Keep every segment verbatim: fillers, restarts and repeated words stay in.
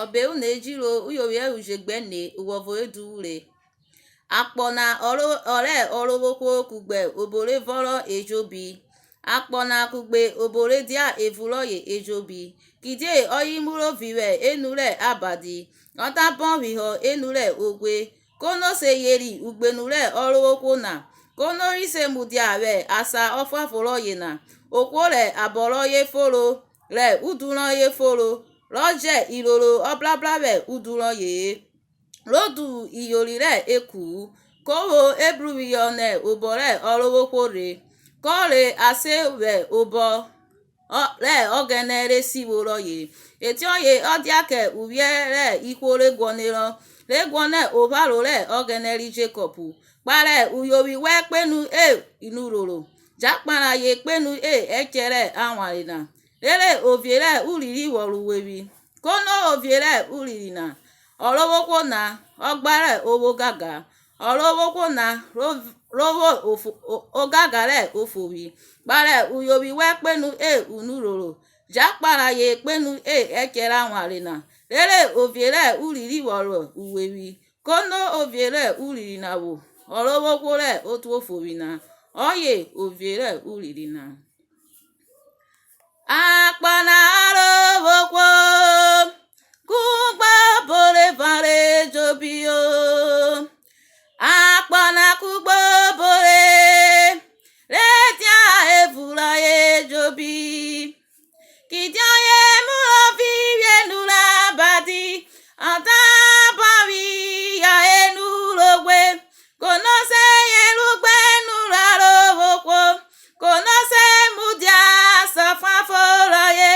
Ọbe una ejiro, uyovwi ẹro uje gbẹne, uwọvo edu ure. Akpọ na ọ ro-, ọ rẹ Ọrovwohwo kugbe obo re vọnrọn ejobi. Akpọ na kugbe obo re dia evun rọye ejobi, kidie ọye imurovi vwẹ enu rẹ abadi, ọ da bọn phihọ enu rẹ oghwe. Kono se yeri ugbenu rẹ Ọrovwohwo na? Kono ri se mudia vwẹ asan ọfuanfon rọye na? Ohwo rẹ abọ rọye foro, rẹ udu rọye foro, rọ jẹ iroro ọbrabra vwẹ udu rọye-e, ro duvwu iyori rẹ eku-u, ko vwo ebruphiyọ nẹ obọ rẹ Ọrovwohwo rhe, kọ re a se vwẹ obọ ọ-, rẹ Ọghẹnẹ re sivwo rọye. Etiọye ọ dia kẹ uvwiẹ rẹ ihwo re guọnerọ, re guọnọ opharo rẹ Ọghẹnẹ ri Jekọp. Kpare uyovwi wẹn kpenu e inurhoro, ja kpare aye kpenu e ẹchẹ rẹ awanre na, rere ovie rẹ urhiri vwọ ro uwevwi. Kono ovie rẹ urhiri na? Ọrovwohwo na, ọgba rẹ ohwo gangan, Ọrovwohwo na ro, ro vwo ofo-, o-, ogangan rẹ ofovwi. Kpare uyovwi wẹn kpenu e unurhoro, ja kpare aye kpenu e ẹchẹ rẹ awanre na, rere ovie rẹ urhiri vwọ ro uwevwi. Kono ovie rẹ urhiri na vwo? Ọrovwohwo rẹ otu ofovwi na, ọye ovie rẹ urhiri na. Akpọ na Ọrovwohwo, kugbe obo re vọnre ejobi-o. Akpọ na kugbe obo re, re dia evun rọye ejobi. Kidie ọye murovi vwẹ enu rẹ abadi, ọ da bọn phihọ enu rẹ oghwe. Kono se yeri ugbenu rẹ Ọrovwohwo? Kono se mudia asan ọfuanfon rọye?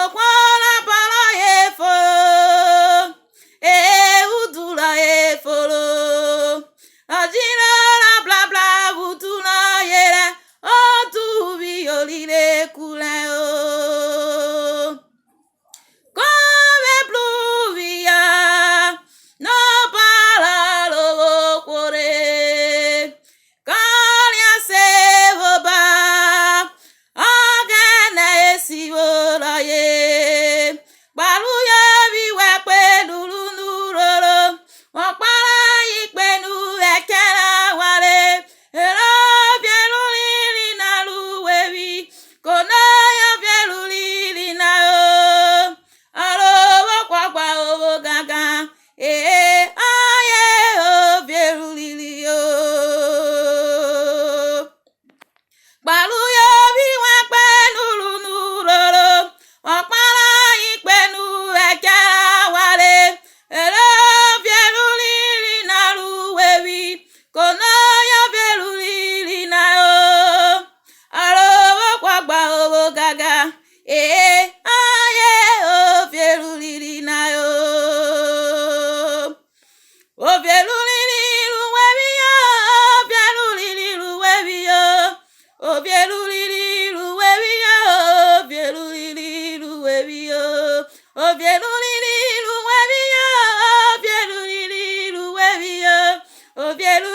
Ohwo rẹ abọ rọye foro, e udu rọye foro, ọ jiro ra brabra vwẹ udu rọye rẹ otu vwẹ iyori re kurhẹn-o. Ko vwe bru phiyọ nẹ obọ rẹ Ọrovwohwo rhe, kọ riẹn se vwẹ oba Ọghẹnẹ esivwo rọye. Kpare uyovwi wẹn kpenu ru nurhoro, wọ kpare aye kpenu ẹchẹ rẹ awanre, rere ovie rẹ urhiri na ru uwevwi, kono ọye ovie rẹ urhiri na-o? Ọrovwohwo ọgba ohwo gangan, e, ọye ovie rẹ urhiri-o. Kpare uyovwi wẹn kpenu ru nurhoro, wọ kpare aye kpenu ẹchẹ rẹ awanre, rere ovie rẹ urhiri na ru uwevwi, kono ọye ovie rẹ urhiri na-o? Ọrovwohwo ọgba ohwo gangan, e, ọye ovie rẹ urhiri na-o. Ovie rẹ urhiri ru uwevwi-o, ovie rẹ urhiri ru uwevwi-o, ovie rẹ urhiri ru uwevwi-o, ovie rẹ urhiri ru uwevwi-o, ovie rẹ urhiri ru uwevwi-o, ovie rẹ urhiri ru uwevwi-o, ovie rẹ